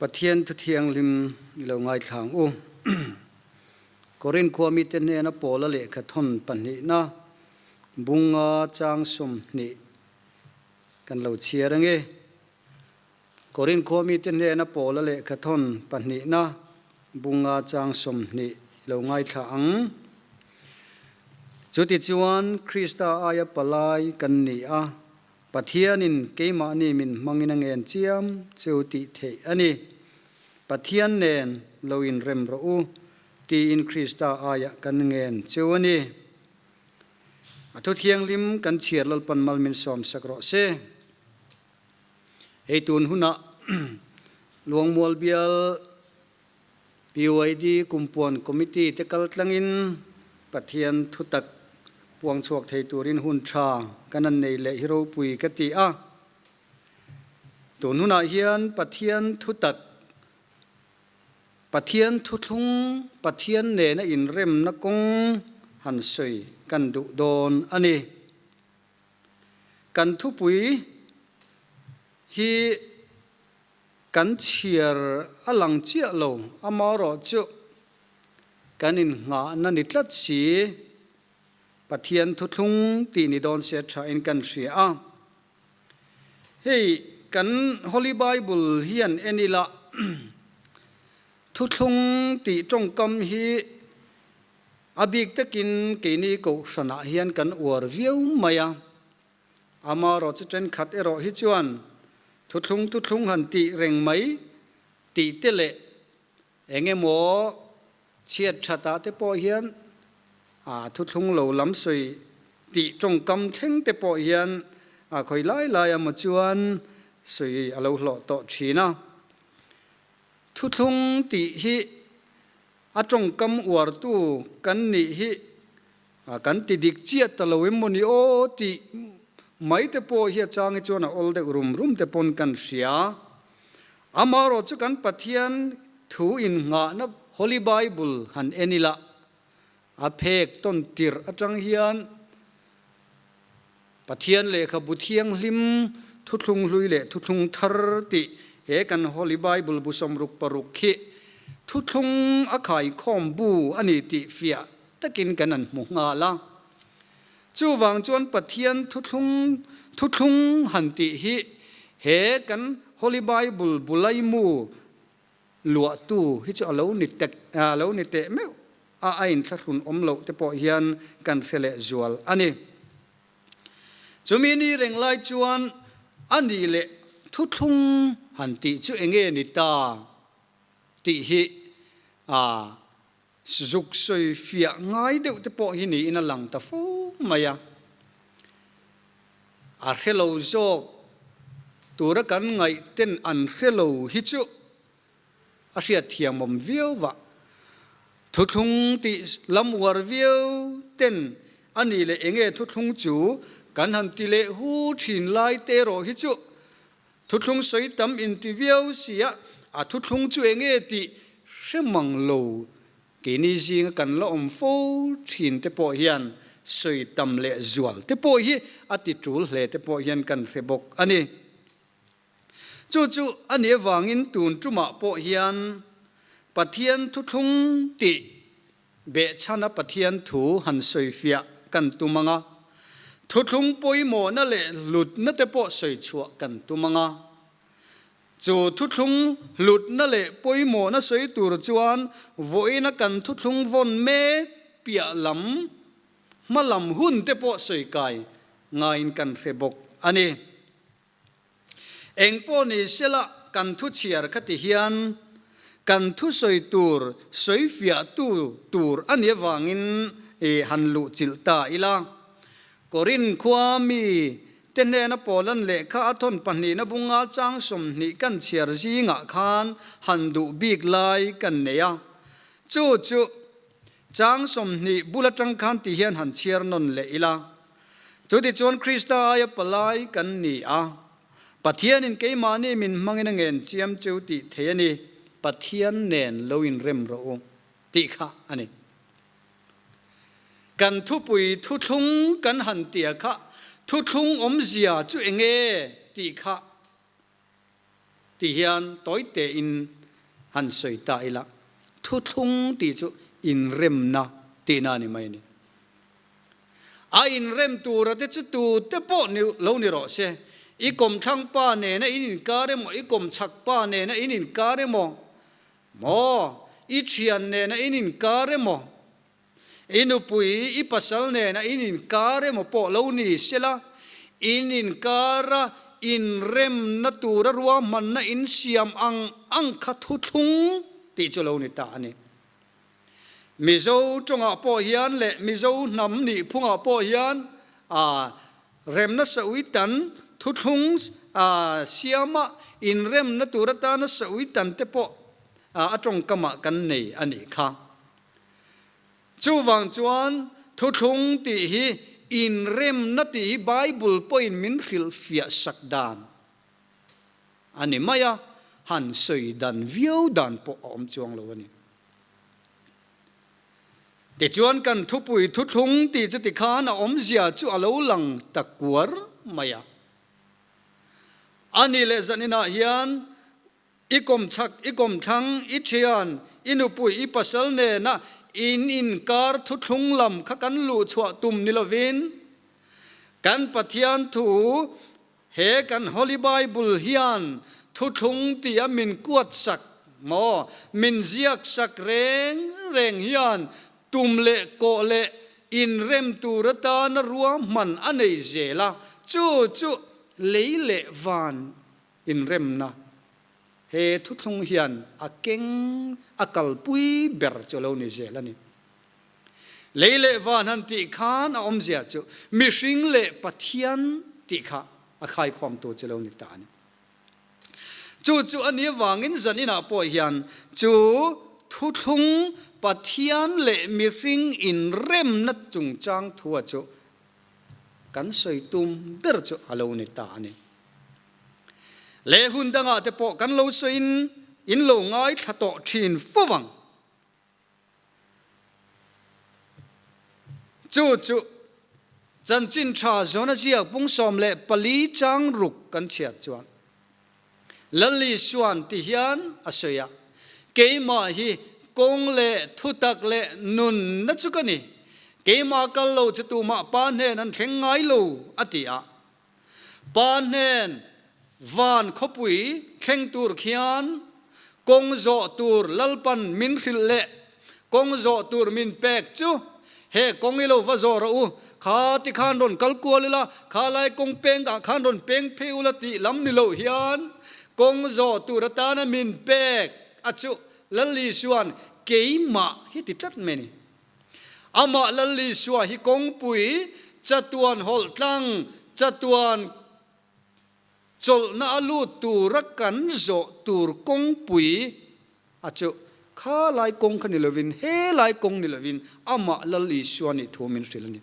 Pathian thu thianghlim i lo ngaithla ang u. Korin khua mite hnena Paula lehkha thawn pahnihna bunga chang 20 kan lo chhiar ange. Korin khua mite hnena Paula lehkha thawn pahnihna bunga chang 20 i lo ngaithla ang. Chutichuan Krista aia palai kan ni a, Pathianin keimahni min hmangin a ngen chiam cheu tih theih a ni. Pathian nen lo inrem rawh u tiin Krista aiah kan ngen cheu a ni. A thu thianghlim kan chhiar Lalpan mal min sawmsak rawh se. Hei tun hunah Luangmual bial PYD Kumpuan Committee te kal tlangin Pathian thutak puang chhuak thei turin hun tha kan an nei leh hi ropui ka ti a. Tun hunah hian Pathian thutak, Pathian thuthlung, Pathian nena inremna kawng han sawi kan duh dawn a ni. Kan thupui hi Kan chhiar a lang chiah lo, amaherawh chu kan innghahna ni tlat si, Pathian thuthlung tih ni dawn se thain kan hria a. Hei kan Holy Bible hian en ila thuthlung tih tawngkam hi a bik takin keini kohhranah hian kan uar viau mai a. Amaherawh chu thenkhat erawh hi chuan thuthlung thuthlung han tih reng mai tih te leh eng emaw chhiat thatah te pawh hian a thuthlung lo lam sawi tih tawngkam thleng te pawh hian a khawi lai lai emaw chuan sawi a lo hlawh tawh thin a. Thuthlung tih hi a tawngkam uartu kan nih hi A kan ti dik chiah ta lo em maw ni aw tih mai te pawh hi a chang hi chuan a awl deuh rum rum te pawn kan hria. Amaherawh chu kan Pathian thu innghahna Holy Bible han en ila a phek tawn tirh atang hian Pathian lehkhabu thianghlim thuthlung hlui leh thuthlung thar tih he kan Holy Bible bu 66 khi thuthlung a khaikhawm bu a ni tih fiah takin kan an hmu nghal a. Chuvang chuan Pathian thuthlung thuthlung han tih hi he kan Holy Bible bulaimu luahtu hi chu a lo ni tek a lo ni teh meuh a, a inthlahrun awm loh te pawh hian kan hre leh zual a ni. Chumi ni reng lai chuan a nih leh thuthlung han tih chu enge ni ta tih hi a Zuk sawi fiah ngai deuh te pawh hi niin a lang ta fo mai a. A hre lo zawk tura kan ngaih ten an hre lo hi chu a hriat thiamawm viau va. Thuthlung tih lam uar viau ten a nih leh enge thuthlung chu kan han ti leh hu thin lai te erawh hi chu Thuthlung sawi tam inti viau sia, a thuthlung chu enge tih hre mang lo keini zinga kan la awm fo thin te pawh hian sawi tam leh zual te pawh hi a ti tul hle te pawh hian kan hre bawk a ni. Chu chu a nih avangin tun tumah pawh hian Pathian thuthlung tih Behchhana Pathian thu han sawifiah kan tum ang a, thuthlung pawimawhna leh hlutna te pawh sawichhuah kan tum ang a. Chu thuthlung hlutna leh pawimawhna sawi tur chuan vawiina kan thuthlung vawn mek piah lam, hma lam hun te pawh sawi kai ngaiin kan hre bawk a ni. Eng pawh ni sela kan thu chhiar kha ti hian kan thu sawi tur sawi fiah tu tur a nih avangin i han luh chilh ta ila. Korin khua mi te hnena Paulan lehkha a thawn pahnihna bunga chang 20 kan chhiar zingah khan han duh bik lai kan nei a. Chu chu chang 20 bul atang khan ti hian han chhiar nawn leh ila. Chutichuan Krista aia palai kan ni a, Pathianin keimahni min hmangin a ngen chiam cheu tih thei a ni, Pathian nen lo inrem rawh u tih kha a ni. Kan thupui thuthlung kan han tia kha thuthlung awmzia chu enge tih kha. Ti hian tawi tein han sawi ta ila, thuthlung tih chu inremna tihna a ni mai a ni. A inrem tura te chu tute pawh ni lo ni rawh se, i kawmthlang pa nena in inkar emaw, i kawmchhak pa nena in inkar emaw, maw, i thian nena in inkar emaw, I nupui, i pasal nena in inkar emaw pawh lo ni sela, in inkara inremna tura ruahmanna in siam ang ang kha thuthlung tih chu lo ni ta a ni. Mizo tawngah pawh hian leh Mizo hnam nihphungah pawh hian remna sawi tan thuthlung siama inremna tur atana sawi tan te pawh a tawngkamah kan nei a nih kha. Chuvang chuan thuthlung tih hi inremna tih hi Bible pawhin min hrilhfiah sak dan a ni mai a, han sawi dan viau dan pawh a awm chuang lo a ni. Tichuan kan thupui thuthlung tih chu tikhan a awmzia chu a lo lang ta kuar mai a. A ni leh zaninah hian I kawmchhak, i kawmthlang, i thian, i nupui, i pasal nena in inkar thuthlung lam kha kan luhchhuah tum ni lovin, kan Pathian thu he kan Holy Bible hian thuthlung tia min kuatsak maw, min ziaksak reng reng hian tum leh kawh leh inrem tur atana ruahman a nei zel a, chu chu lei leh van Inremna, He thuthlung hian a keng a kalpui ber chu lo ni zel a ni. Lei leh van han tih khan a awmzia chu mihring leh Pathian tih kha a khaikhawmtu chu lo ni ta a ni. Chu chu a ni avangin zan inah pawh hian chu thuthlung Pathian leh mihring inremna chungchang thua chu kan sawi tum ber chu a lo ni ta a ni. Leh hun dangah te pawh kan lo sawiin in lo ngaithla tawh thin fo vang. Chu chu chanchin tha Jona ziak pung 14 chang ruk kan chhiat chuan Lal Isuan ti hian a sawi a, Keimah hi kawng leh thutak leh nunna chu ka ni. Keimah kal lo chu tumah Pa hnen an thleng ngai lo, a ti a. Pa hnen van khawpui thleng tur khian kawng zawh tur Lalpan min hrilh leh kawng zawh tur min pek chu he kawng i lo va zawh rawh u, kha ti khan rawn kal kual ila, kha lai kawng peng ah khan rawn peng phei ula tih lam ni loh hian kawng zawh tur atana min pek a chu Lal Isua'n keimah hi ti tlat mai a ni. Amah Lal Isua hi kawngpui chatuan hawlh tlang, chatuan chawlhna a lut tura kan zawh tur kawngpui a chu kha lai kawng kha ni lovin he lai kawng ni lovin amah Lal Isua nih thu min hrilh a ni.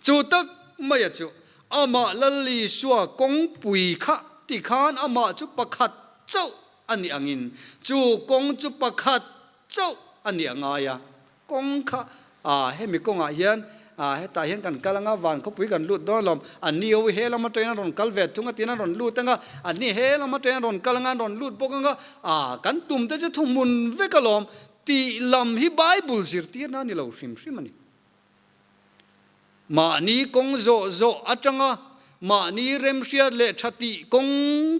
Chu tak maia chu amah Lal Isua kawngpui kha ti khan amah chu pakhat chauh a nih angin chu kawng chu pakhat chauh a nih a ngai a. Kawng kha ah hemi kawngah hian ah hetah hian kan kal anga van khawpui kan lut dawn alawm, an ni ho hi he lam atangin an rawn kal ve thung a tiin an rawn lut anga, an ni he lam atangin an rawn kal anga an rawn lut bawk anga ah kan tum te chu thuhmun vek alawm tih lam hi Bible zirtirna a ni lo hrim hrim a ni. Mahni kawng zawh zawh atanga mahni remhriat leh tha tih kawng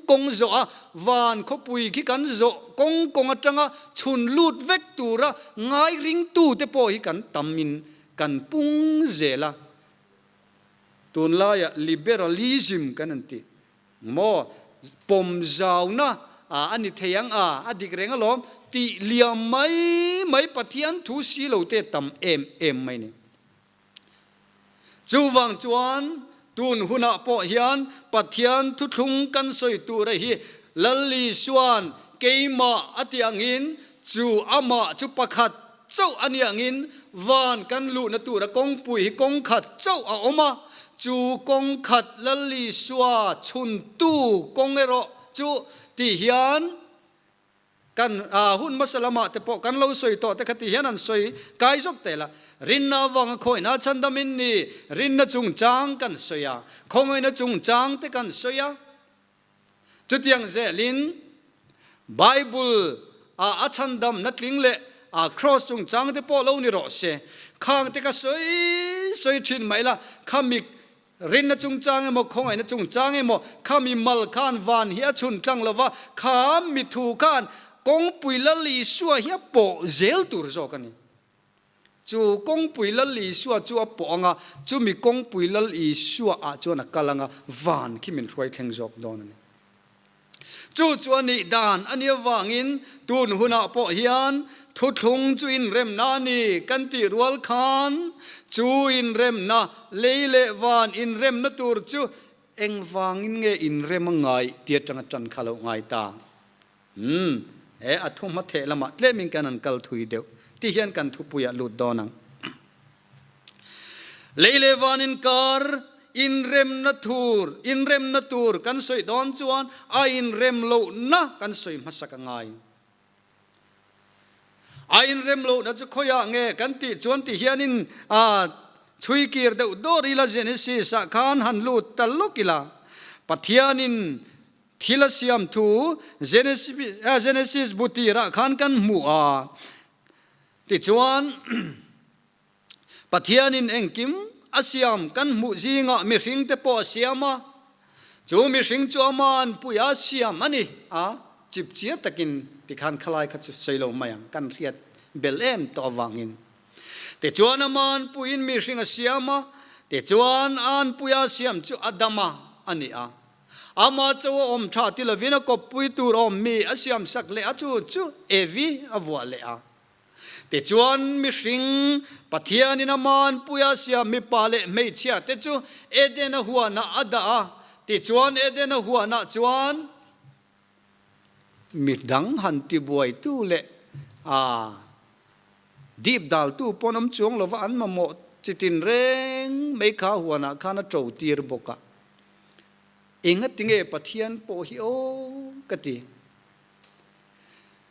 kawng zawh a, van khawpui khi kan zawh kawng kawng atanga chhun lut vek tura ngai ringtute pawh hi kan tamin kan pung zel a. Tunlaiah liberalism kan han ti maw? Pawm zauna a ni thei ang a, a dik reng alawm tih liam mai mai Pathian thu si lo te tam em em mai ni. Chuvang chuan tun hunah pawh hian Pathian thuthlung kan sawi tura hi Lal Isua'n keimah a tih angin chu amah chu pakhat chauh a nih angin van kan luhna tura kawngpui hi kawng khat chauh a awm a, chu kawng khat Lal Isua chhuntu kawng erawh chu tih hian Kan hun hmasa lamah te pawh kan lo sawi tawh te kha ti hian an sawi kai zawk tel a, rinna avanga khawihna chhandam in ni, rinna chungchang kan sawi a, khawngaihna chungchang te kan sawi a. Chutiang zelin Bible a a chhandamna tling leh a Kraws chungchang te pawh lo ni rawh se. Khang te ka sawi sawi thin mai la, khami rinna chungchang emaw khawngaihna chungchang emaw khami mal khan van hi a chhun tlang lo va, kha mi thu khan kawngpui Lal Isua hi a pawh zel tur zawk a ni. Chu kawngpui Lal Isua chu a pawh ang a, chumi kawngpui Lal Isua ah chuan a kal ang a, van khi min hruai thleng zawk dawn a ni. Chu chu a nih dan a nih avangin tun hunah pawh hian thuthlung chu inremna a ni kan tih rual khan chu inremna, lei leh van inremna tur chu engvangin nge inrem a ngai tih atanga tan kha lo ngai ta. Umm, he a thu hma theh lamah tlemin kan han kal thui deuh ti hian kan thupuiah lut dawn ang. Lei leh van inkar inremna tur, inremna tur kan sawi dawn chuan a inrem lohna kan sawi hmasak a ngai. A inrem lohna chu khawiah nge kan tih chuan ti hianin a chhui kir deuh dawr ila Genesis ah khan han lut ta lawk ila Pathianin Thil a siam thu Genesis bu tirah khan kan hmu a, tichuan Pathianin engkim a siam kan hmuh zingah mihringte pawh a siam a, chu mihring chu aman puia siam a ni a, chipchiar takin tikhan khalai kha chu sawi lo mai ang, kan hriat bel em tawh avangin. Tichuan aman puiin mihring a siam a, tichuan an puia siam chu Adama a ni a. Amah chu a awm tha ti lovin a kawppui tur awm mi a siamsak leh a, chu chu Evi a vuah leh a. Tichuan mihring Pathianin a manpuia siam mipa leh hmeichhia te chu Eden-a huanah a dah a, tichuan Eden-a huanah chuan mi dang han tibuaitu leh a dip daltu pawn awm chuang lova an mamawh chitin reng mai kha huanah khan a to tir bawk a. Engatinge Pathian pawh hi aw ka ti.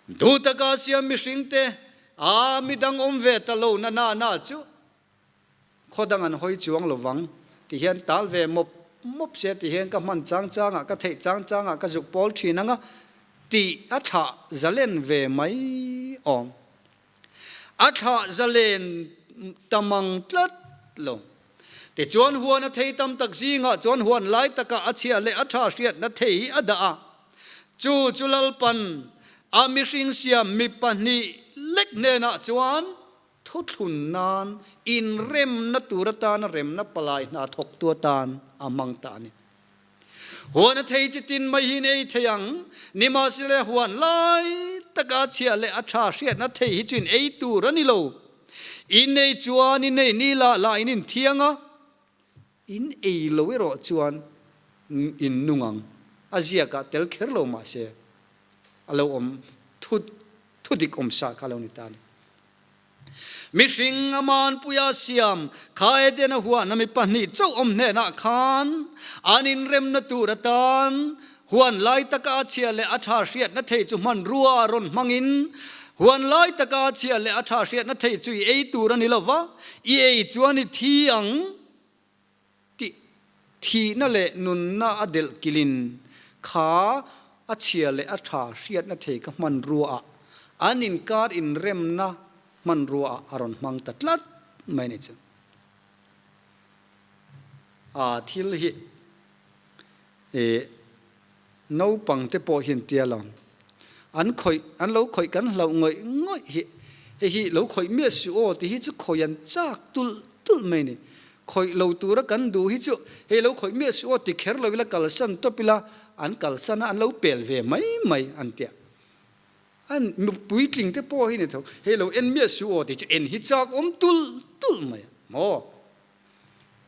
Duh taka siam mihringte a midang awm ve ta lo na na na chu khaw dang an hawi chuang lo vang ti hian tal ve mawp mawp se ti hian ka hman chang changah ka theih chang changah ka zuk pawl thin anga tih a thlah zalen ve mai awm. A thlah zalen ta mang tlat lo. Tichuan huan a thei tam tak zingah chuan huan lai takah a chhia leh a tha hriatna thei hi a dah a. Chu chu Lalpan a mihring siam mi pahnih lek hnenah chuan thuthlun nan inremna tur atana remna palai hna thawktu atan a hmang ta a ni. Huan a thei chi tin mai hi in ei thei ang, nimahsele huan lai taka chhia leh a tha hriatna thei hi chu in ei tur a ni lo. In ei chuan in ei ni lah lah in inthiang a, in ei lo erawh chuan in nung ang. A ziakah tel kher lo mahse a lo awm thu thudik awm sa kha a lo ni ta a ni. Mihring a manpuia siam kha Eden-a huana mi pahnih chauh awm hnenah khan an inremna tur atan huan lai taka a chhia leh a tha hriatna thei chu hmanrua rawn hmangin huan lai taka a chhia leh a tha hriatna thei chu i ei tur a ni lo va, i ei chuan i thi ang. Tih thihna leh nunna a delh kilin kha a chhia leh a tha hriatna thei kha hmanrua ah an inkar inremna hmanrua ah a rawn hmang ta tlat mai ni chu. A thil hi ih naupang te pawh hian tia lo an khawih an lo khawih kan hlauh ngawih ngawih hi hei hi lo khawih miah suh aw tih hi chu khawih an chak tulh tulh mai a ni. Khawih lo tura kan duh hi chu hei lo khawih miah suh aw ti kher lo ila kalsan tawp ila an kalsan a an lo pel ve mai mai an tia. An puitling te pawh hi ni tho hei lo en miah suh aw tih chu en hi chak awm tulh tulh mai a maw.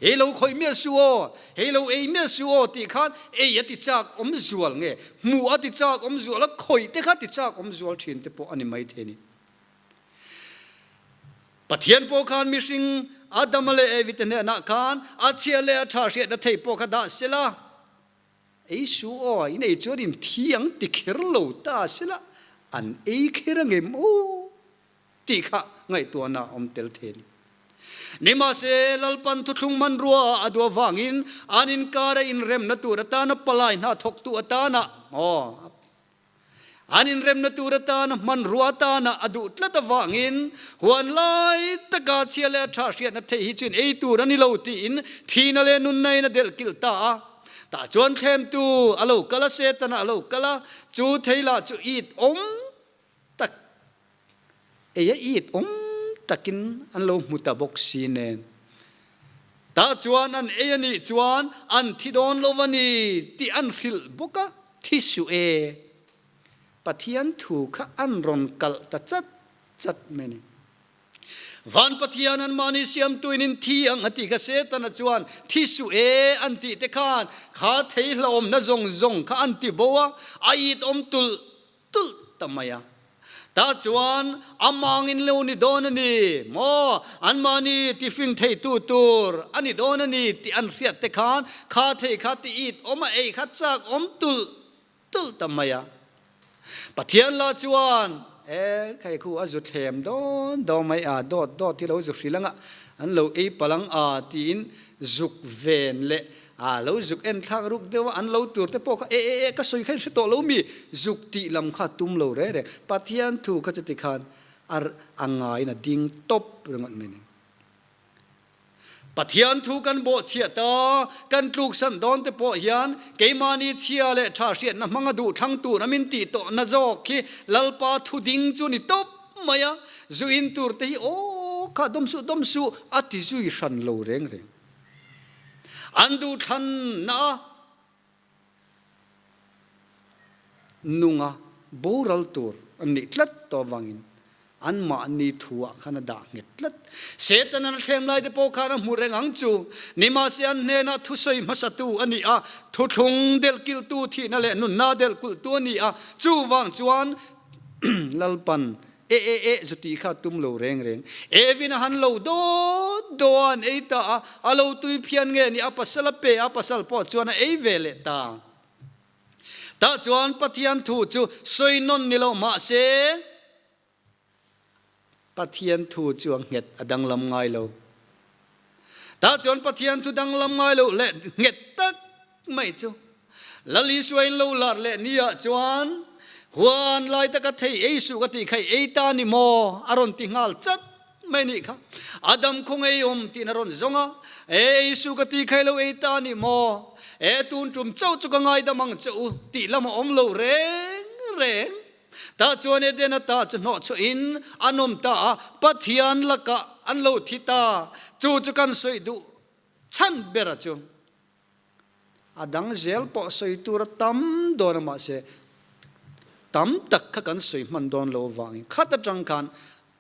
Hei lo khawih miah suh aw, hei lo ei miah suh aw tih khan ei a ti chak awm zual nge, hmuh a ti chak awm zual a, khawih te kha ti chak awm zual thin te pawh a ni mai thei a ni. Pathian pawh khan mihring Adama leh Evi te hnenah khan a chhia leh a tha hriatna thei pawh kha dah sela, ei suh aw, in ei chuan in thi ang ti kher lo ta sela, an ei kher angem aw? Tih kha ngaihtuahna a awm tel thei a ni. Nimahse, Lalpan thuthlung hmanrua a duh avangin an inkara inremna tur atana palai hna thawktu atana maw an inremna tur atana hmanrua atana a duh tlat avangin huan lai taka chhia leh a tha hriatna theih hi chuin ei tur a ni lo tiin thihna leh nunna in a delh kilh ta a. Tah chuan thlemtu a lo kal a, Setana a lo kal a, chu thei lah chu it awm tak ei a it awm takin an lo hmu ta bawk si nen. Tah chuan an ei a nih chuan an thi dawn lo a ni tih an hrilh bawk a, thi suh e. Pathian thu kha an rawn kalh ta chat chat mai a ni. Van Pathian an mahni siamtuin in thi ang a ti kha Setana chuan thi suh e an tih te khan kha thei hlauhawmna zawng zawng kha an ti bo a, a it awm tulh tulh ta mai a. Tah chuan a mangin lo ni dawn a ni maw? An mahni tifing theitu tur a ni dawn a ni tih an hriat te khan kha thei kha ti it awm a ei kha chak awm tulh tulh ta mai a. Pathian lah chuan, E, khai khu a zu thlem dawn dawn mai a, dawt dawt hi lo zu hrilh ang a, an lo ei palh ang a tiin zuk ven leh a lo zuk en thlak ruk deuh a, an lo tur te pawh kha e e e ka sawi kha in hre tawh lo mi, zuk tih lam kha tum lo reng reng. Pathian thu kha chuti khan a a ngaiin a ding tawp ringawt mai a ni. Pathian thu kan bawhchhiah ta, kan tluksan dawn te pawh hian keimahni chhia leh tha hriatna hmanga duh thlang tur a min tih tawhna zawk hi Lalpa thu ding chu ni tawp mai a, zu in tur te hi aw kha dawm suh dawm suh a ti zui hran lo reng reng. An duhthlanna a Nunga boral tur an nih tlat tawh avangin anmahni thuah khan a dah nghet tlat. Satan an a thlem lai te pawh khan a hmu reng ang chu. Nimahse an hnenah thusawi hmasatu a ni a, thuthlung delhkilhtu thihna leh nunna delhkulhtu a ni a, chuvang chuan Lalpan E e e zu tih kha tum lo reng reng. Evin a han lo dawt daw a an ei ta a, a lo tui phian nge ni a pasal a pe a, pasal pawh chuan a ei ve leh ta. Tah chuan Pathian thu chu sawi nawn ni lo mahse Pathian thu chu a nghet a danglam ngai lo. Tah chuan Pathian thu danglam ngai lo leh nghet tak mai chu Lal Isua in lo lar leh ni ah chuan huan lai taka thei ei suh ka tih kha i ei ta ni maw? a rawn ti nghal chat mai nih kha. Adam khaw ngei awm tiin a rawn zawng a, E ei suh ka tih kha i lo ei ta ni maw? E tun tum chauh chu ka ngaidam ang che u tih lam a awm lo reng reng. Tah chuan Eden ata chu hnawhchhuah in an awm ta a, Pathian lakah an lo thi ta. Chu chu kan sawi duh chhan ber a chu. A dang zel pawh sawi tur a tam dawn a mahse tam tak kha kan sawi hman dawn lo avangin khat atang khan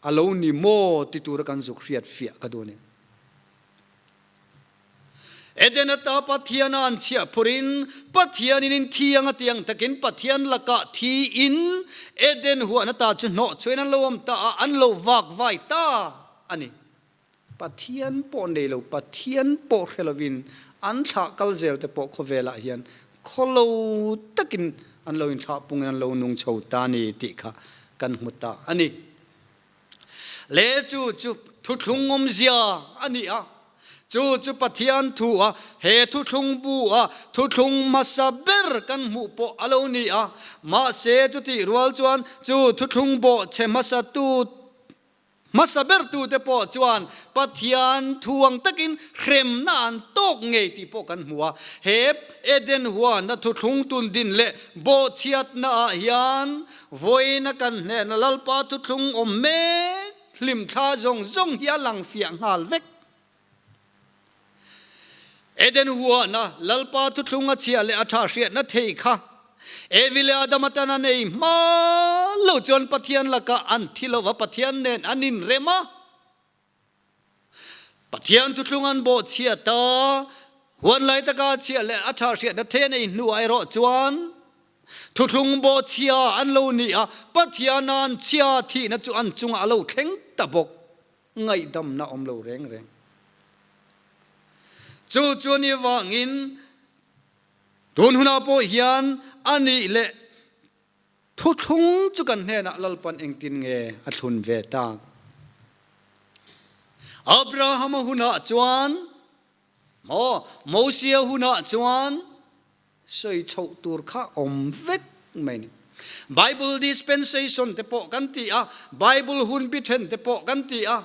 a lo ni maw ti tura kan zuk hriat fiah ka duh a ni. Eden ata Pathian a an chhiah phurin Pathianin in thi ang a ti ang takin Pathian lakah thi in Eden huan ata chu hnawh chhuahin an lo awm ta a, an lo vak vai ta a ni. Pathian pawh nei lo, Pathian pawh hre lovin an thlah kal zel te pawh khawvelah hian khawlo takin an lo inthlah pungin an lo nung chho ta ni tih kha kan hmu ta a ni. Le chu chu thuthlung awmzia a ni a, chu chu Pathian thu a, he thuthlung bu a thuthlung hmasa ber kan hmuh pawh a lo ni a, mahse chutih rual chuan chu thuthlung bawhchhe hmasa tu Hmasa bertute pawh chuan Pathian thu ang takin hremna an tawk ngei tih pawh kan hmu a. He Eden huana thuthlung tun din leh bawhchhiatna ah hian vawiina kan hnehna Lalpa thuthlung awm mek hlimthla zawng zawng hi a lang fiah nghal vek. Eden huana Lalpa thuthlung a chhiah leh a tha hriatna thei kha Evi leh Adama tan an ei hma lo chuan Pathian lakah an thi lo va, Pathian nen an inrem a. Pathian thuthlung an bawhchhiat a, huan lai taka chhiah leh a tha hriatna thei an ei hnuah erawh chuan thuthlung bawhchhia an lo ni a, Pathian an chhia thihna chu an chungah a lo thleng ta bawk. Ngaihdamna awm lo reng reng. Chu chu ni vangin tun hunah pawh hian a nih leh thuthlung chu kan hnenah Lalpan engtin nge a thlun ve tak? Abrahama hunah chuan maw Mosia hunah chuan sawi chhoh tur kha awm vek mai ni. Bible dispensation te pawh kan ti a, Bible hun bi then te pawh kan ti a.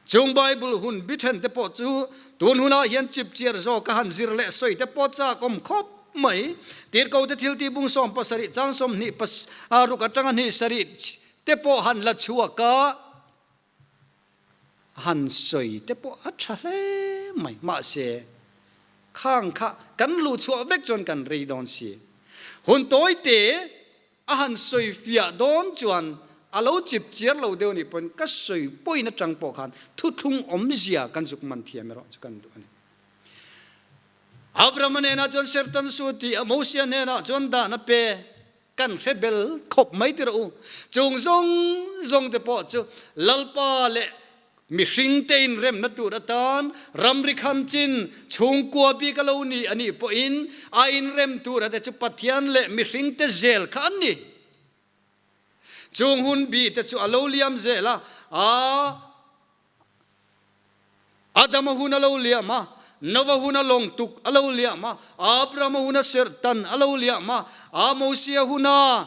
Chung Bible hun bi then te pawh chu tun hunah hian chipchiar zawk a han zir leh sawi te pawh chak awm khawp mai. Tirhko te thiltih bung 70 chang 20 ruk atanga hnih sarih te pawh han la chhuak a, han sawi te pawh a tha hle mai. Mahse, khang kha kan luh chhuah vek chuan kan rei dawn si. Hun tawi te a han sawi fiah dawn chuan a lo chip chiar lo deuh nih pawhin ka sawi pawhin atang pawh khan thuthlung awmzia kan zuk man thiam erawh chu kan duh a ni. Abrahama hnenah chuan Sertan su tih a Mosia hnenah chuan dan a pe. Kan hre bel khawp mai tirh u. Chung zawng zawng te pawh chu Lalpa leh mihring te inremna tur atan ramri kham chin chhungkua bik a lo ni a nih pawhin a inrem tur ate chu Pathian leh mihring te zel kha an ni. Chung hun bi te chu a lo liam zel a, a. Adama hun a lo liam a, Nova hun a lawng tuk a lo liam a, Abrahama hun a serh tan a lo liam a, a Mosia hun a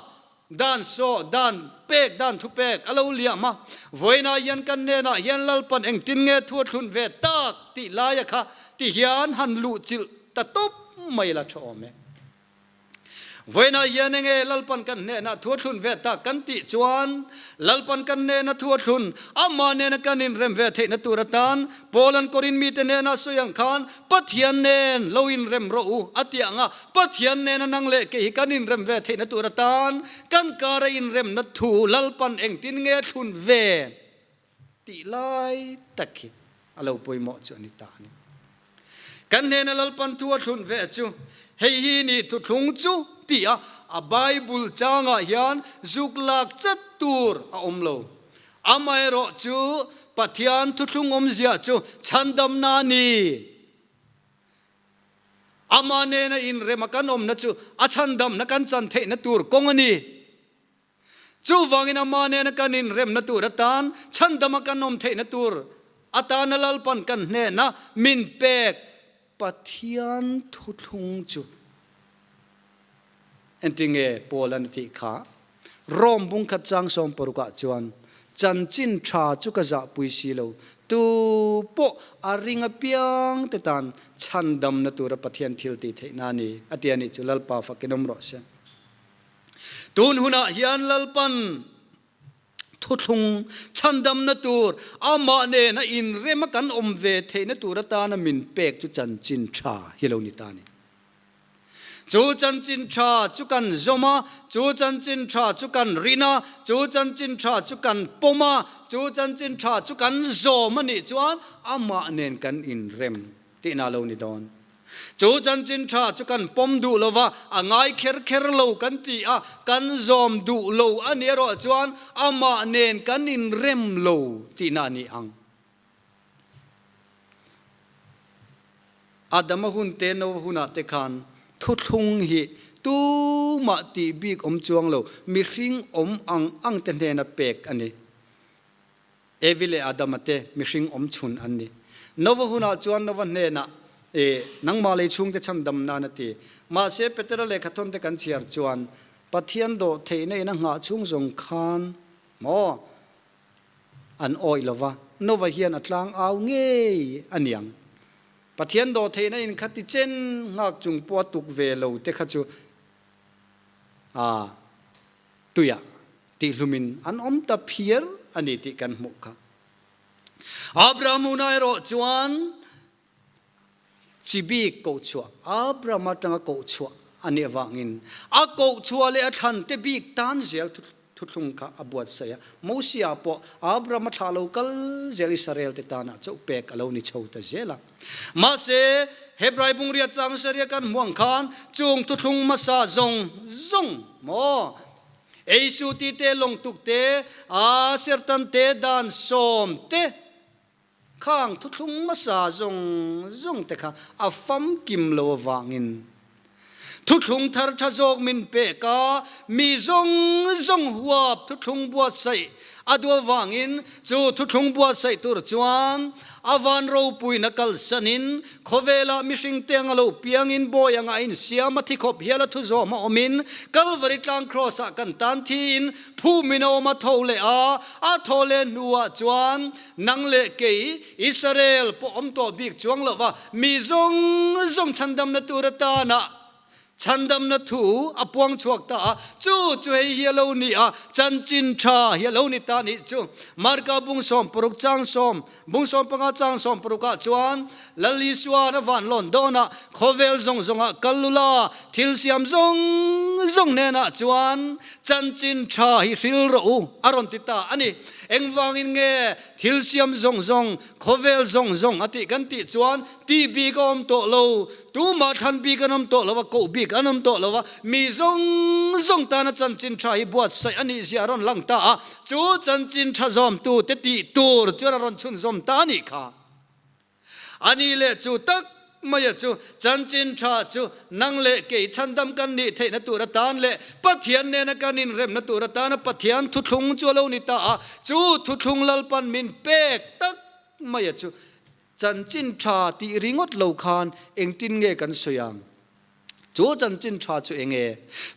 dan saw, dan pek, dan thupek a lo liam a. Vawiinah hian kan hnenah hian Lalpan engtin nge thu a thlun ve tak tih laia kha ti hian han luhchilh ta tawp mai la tha awm e. Vawiinah hian enge Lalpan kan hnenah thu a thlun ve tak kan tih chuan Lalpan kan hnena thu a thlun, amah nena kan inrem ve theihna tur atan Paula'n Korin mite hnena sawi ang khan Pathian nen lo inrem rawh u a ti ang a, Pathian nena nang leh kei hi kan inrem ve theihna tur atan kan kara inremna thu Lalpan engtin nge thlun ve Tih lai tak hi a lo pawimawh chu a ni ta a ni. Kan hnena Lalpan thu a thlun ve chu hei hi ni thuthlung chu tih a, a Bible changah hian zuk lak chat tur a awm lo. Amaherawh chu Pathian thuthlung awmzia chu chhandamna a ni. Amah nena inrema kan awmna chu a chhandamna kan chan theihna tur kawng a ni. Chuvangin amah nena kan inremna tur atan, chhandama kan awm theihna tur atana Lalpan kan hnena min pek Pathian thuthlung chu entinge Paul-a'n a tih kha? Rom bungkhat chang sawmparukah chuan, Chanchin tha chu ka zahpui si lo, tu pawh a ring apiang te tan chhandamna tura Pathian thil tih theihna a ni, a ti a nih chu Lalpa fakin awm rawh se. Tun hunah hian Lalpan thuthlung chhandamna tur amah nena inrema kan awm ve theihna tur atana min pek chu chanchin tha hi lo ni ta a ni. Chu chanchin tha chu kan zawm a, chu chanchin tha chu kan rin a, chu chanchin tha chu kan pawm a, chu chanchin tha chu kan zawm a nih chuan amah nen kan inrem tihna a lo ni dawn. Chu chanchin tha chu kan pawm duh lo va, a ngai kher kher lo kan ti a, kan zawm duh lo a nih erawh chuan amah nen kan inrem lo tihna a ni ang. Adama hun te Noa hunah te khan thuthlung hi tumah tih bik awm chuang lo, mihring awm ang ang te hnena pek a ni. Evi leh Adama te mihring awm chhun an ni. Nova hunah chuan Nova hnenah, E, nangmah lei chhungte chhandam nan a ti. Mahse, Petera lehkhathawn te kan chhiar chuan, Pathian dawh theihna in a nghah chhung zawng khan maw an awih lo va, Nova hian a tlang au ngei a niang. Pathian dawh theihna in kha ti chen nghak chung pawh a tuk ve lo te kha chu a tuiah Tihlumin an awm ta phiar a ni tih kan hmuh kha. Abraham una erawh chuan chi bik kohchhuah, Abraham atanga kohchhuah a nih avangin a kohchhuah leh a thlan te bik tan zel thuthlung kha a buatsaih a. Mosia pawh Abraham a thlah lo kal zel Israel te tanah chauh pek a lo ni chho ta zel a. Mahse, Hebrai bungriat chang Sharia kan hmuh ang khan chung thuthlung hmasa zawng zawng maw? Eisu ti te, lawngtuk te, aa sertan te, dan sawm te, khang thuthlung hmasa zawng zawng te kha a famkim lo avangin thuthlung thar tha zawk min pek a, mi zawng zawng huap thuthlung buatsaih. A duh avangin chu thuthlung buatsaih tur chuan a van ropuina kalsanin khawvelah mihringte anga lo piangin bawi anga a insiam a thi khawp hial a thu zawm a awmin Kalvari tlang Kraws-ah kan tan thiin phumin a awm a tho leh a, a thaw leh hnuah chuan nang leh kei Israel pawh awm tawh bik chuang lova mi zawng zawng chhandamna tur atana Chhandamna thu a puang chhuak ta a, chu chu hei hi a lo ni a, chanchin tha hi a lo ni ta nih chu. Marka bung 60 chang sawm, bung 15 chang 60 ah chuan Lal Isuan a van lawn dawn a, khawvel zawng zawngah kal lu la, thil siam zawng zawng hnenah chuan chanchin tha hi hril rawh u a rawn ti ta a ni. Engvangin nge thil siam zawng zawng, khawvel zawng zawng a tih kan tih chuan Ti bik a awm tawh lo, tumah thlan bik an awm tawh lo a, koh bik an awm tawh lo a, mi zawng zawng tana chanchin tha hi buatsaih a nih zia a rawn lang ta a, chu chanchin tha zawmtu te tih tur chuan a rawn chhunzawm ta a nih kha. A ni leh chu tak maia chu chanchin tha chu nang leh kei chhandam kan nih theihna tur atan leh Pathian nena kan inremna tur atana Pathian thuthlung chu a lo ni ta a, chu thuthlung Lalpan min pek tak maia chu Chanchin tha tih ringawt lo khan engtin nge kan sawi ang? Chu chanchin tha chu eng nge?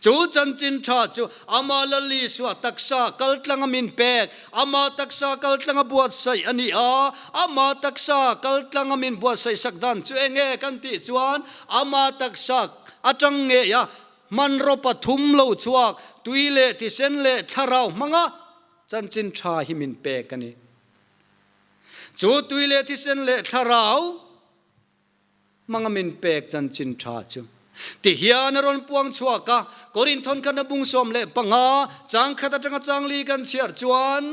Chu chanchin tha chu Ama Lal Isua taksa kaltlanga min pek, Ama taksa kaltlanga buatsaih a ni a. Ama taksa kaltlanga min buatsaih sak dan chu eng nge kan tih chuan Ama taksa atang ngei a hmanraw pathum lo chhuak, tui leh thisen leh thlarau hmanga chanchin tha hi min pek a ni. Chu tui leh thisen leh thlarau hmanga min pek chanchin tha chu tihian a rawn puang chhuak a, Korinthon khatna bung 15 chang khat atanga chang li kan chhiar chuan,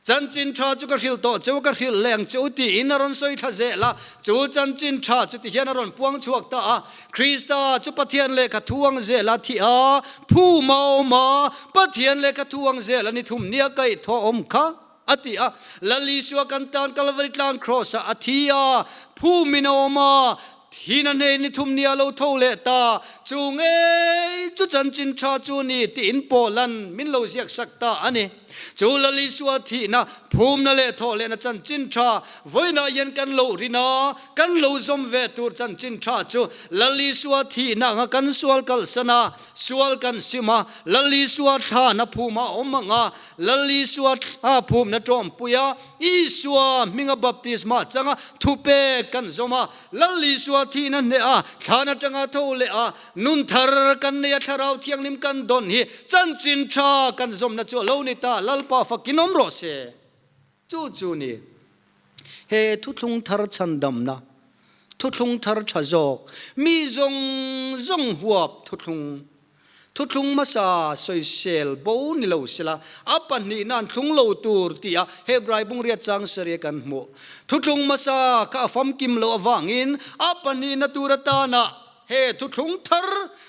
Chanchin tha chu ka hrilh tawh cheu, ka hrilh leng cheu tiin a rawn sawi thla zel a, chu chanchin tha chu tihian a rawn puang chhuak ta a, Krista chu Pathian lehkha thu ang zel a thi a, phum a awm a, Pathian lehkha thu ang zel a ni thum nia kaihthawh awm kha. A ti a, Lal Isua kan tan Kalvari tlang Kraws-ah a thi a, phumin a awm a, thihna hnei ni thum nia lo tho leh ta, chu ngei chu chanchin tha chu ni tiin Paul-a'n min lo ziak sak ta a ni. Chu Lal Isua thihna, phumna leh thawh lehna chanchin tha vawiinah hian kan lo rin a, kan lo zawm ve tur chanchin tha chu Lal Isua thihna anga kan sual kalsan a, sual kan sim a, Lal Isua thlana phum a awm ang a, Lal Isua thla phumna tawmpui a, Isua hminga baptisma changa thupek kan zawm a, Lal Isua thihna hneh a, thlan atanga tho leh a, nun thar kan nei a, Thlarau Thianghlim kan dawn hi chanchin tha kan zawmna chu a lo ni ta, Lalpa fakin awm rawh se. Chu chu ni, he thuthlung thar chhandamna, thuthlung thar tha zawk, mi zawng zawng huap thuthlung, Thuthlung hmasa sawisel bo ni lo sela, a pahnihna an thlung lo tur tia Hebrai bungriat chang sarih kan hmuh. Thuthlung hmasa kha a famkim loh avangin a pahnihna tur atana he thuthlung thar,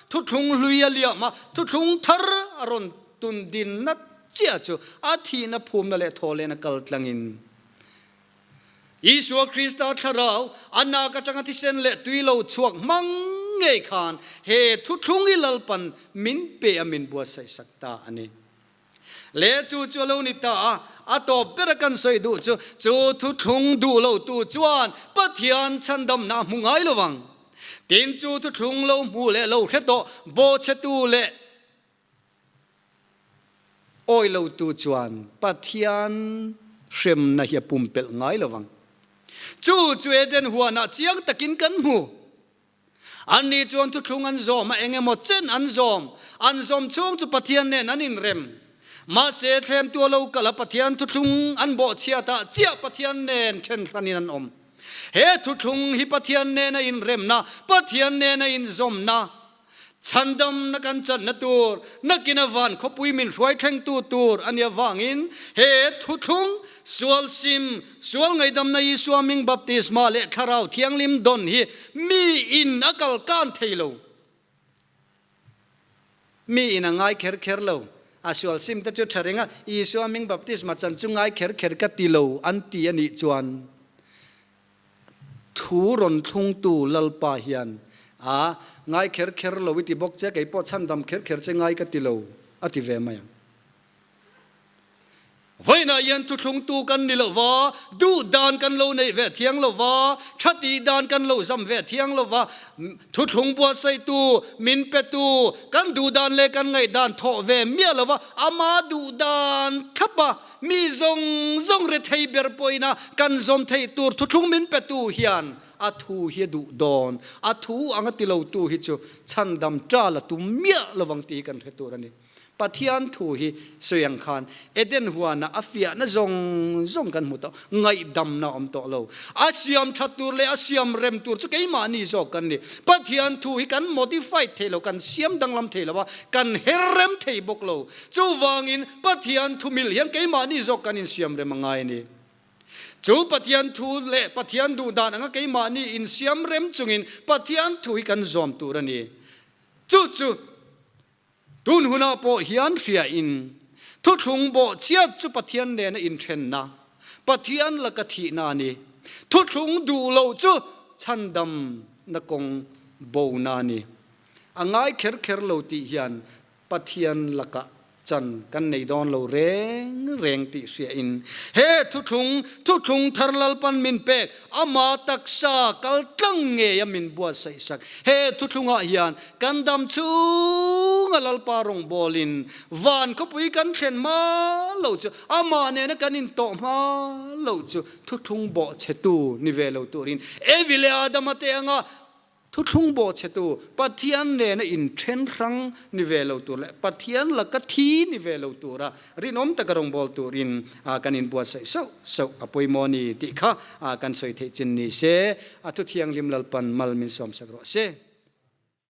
thuthlung hlui a liam a, thuthlung thar a rawn tun dinna chiah chu a thihna phumna leh thawhlehna kal tlangin Isua Krista thlarau a nak atanga thisen leh tui lo chhuak hmang ngei khan he thuthlung hi Lalpan min pe a min buatsaih sak ta a ni. Le chu chu a lo ni ta a, a tawp bera kan sawi duh chu, chu thuthlung duh lo tu chuan Pathian chhandamna a hmu ngai lo vang. Tin, chu thuthlung lo hmu leh lo hre tawh bawhchhetu leh Awi lotu chuan Pathian hremna hi a pumpelh ngai lo vang. Chu chu Eden huanah chiang takin kan hmu. Anni chuan thuthlung an zawm a, eng emaw chen an zawm. An zawm chhung chu Pathian nen an inrem. Mahse, thlemtu a lo kal a, Pathian thuthlung an bawhchhiatah chiah Pathian nen then hranin an awm. He thuthlung hi Pathian nena inremna, Pathian nena inzawmna, Chhandamna kan channa tur, nakina van khawpui min hruai thlengtu tur a nih avangin he thuthlung, sual sim, sual ngaihdamna Isua hming baptisma leh Thlarau Thianghlim dawn hi mi in a kal kan thei lo. Mi in a ngai kher kher lo. A sual sim te chu tha reng a, Isua hming baptisma chan chu ngai kher kher ka ti lo an ti a nih chuan, Thu rawn thlungtu Lalpa hian, A, ngai kher kher lo i ti bawk che, kei pawh chhandam kher kher che ngai ka ti lo, a ti ve mai ang. Vawiinah hian thuthlungtu kan ni lo va, duh dan kan lo neih ve thiang lo va, tha tih dan kan lo zam ve thiang lo va, thuthlung buatsaihtu, min petu, kan duh dan leh kan ngaih dan thawh ve miah lo va, ama duh dan thlapa mi zawng zawng rethei ber pawhina kan zawm theih tur thuthlung min petu hian a thu hi a duh dawn. A thu anga ti lotu hi chu chhandam ṭal a tum miah lovang tih hi kan hre tur a ni. Pathian thu hi sawi ang khan Eden huana a fiahna zawng zawng kan hmu tawh, ngaihdamna a awm tawh lo. A siam that tur leh a siam rem tur chu keimahni zawk kan ni. Pathian thu hi kan modified thei lo, kan siam danglam thei lo a, kan her rem thei bawk lo. Chuvangin Pathian thu mil hian keimahni zawk kan insiam rem a ngai a ni. Chu Pathian thu leh Pathian duhdan anga keimahni insiam rem chungin Pathian thu hi kan zawm tur a ni. Chu chu Tun hunah pawh hian hriain thuthlung bawh chiat chu Pathian nena inthenna, Pathian laka thihna a ni. Thuthlung duh loh chu chhandamna kawng bona a ni. A ngai kher kher lo tih hian Pathian lakah chan kan nei dawn lo reng reng tih hriain he thuthlung, thuthlung thar Lalpan min pek, Ama taksa kal tlang ngei a min buatsaih sak. He thuthlungah hian kan dam chhunga Lalpa rawngbawlin van khawpui kan thlen hma lo chu, amah nena kan intawh hma lo chu thuthlung bawhchhetu ni ve lo turin Evi leh Adama te anga Thuthlung bawhchhetu Pathian nena inthen hrang ni ve lo tur leh Pathian laka thi ni ve lo tura rinawm taka rawngbâwl turin kan inbuatsaih sauh sauh a pawimawh a ni tih kha kan sawi theih chin ni se, a Thuthianghlim Lalpan mal min sawmsak rawh se.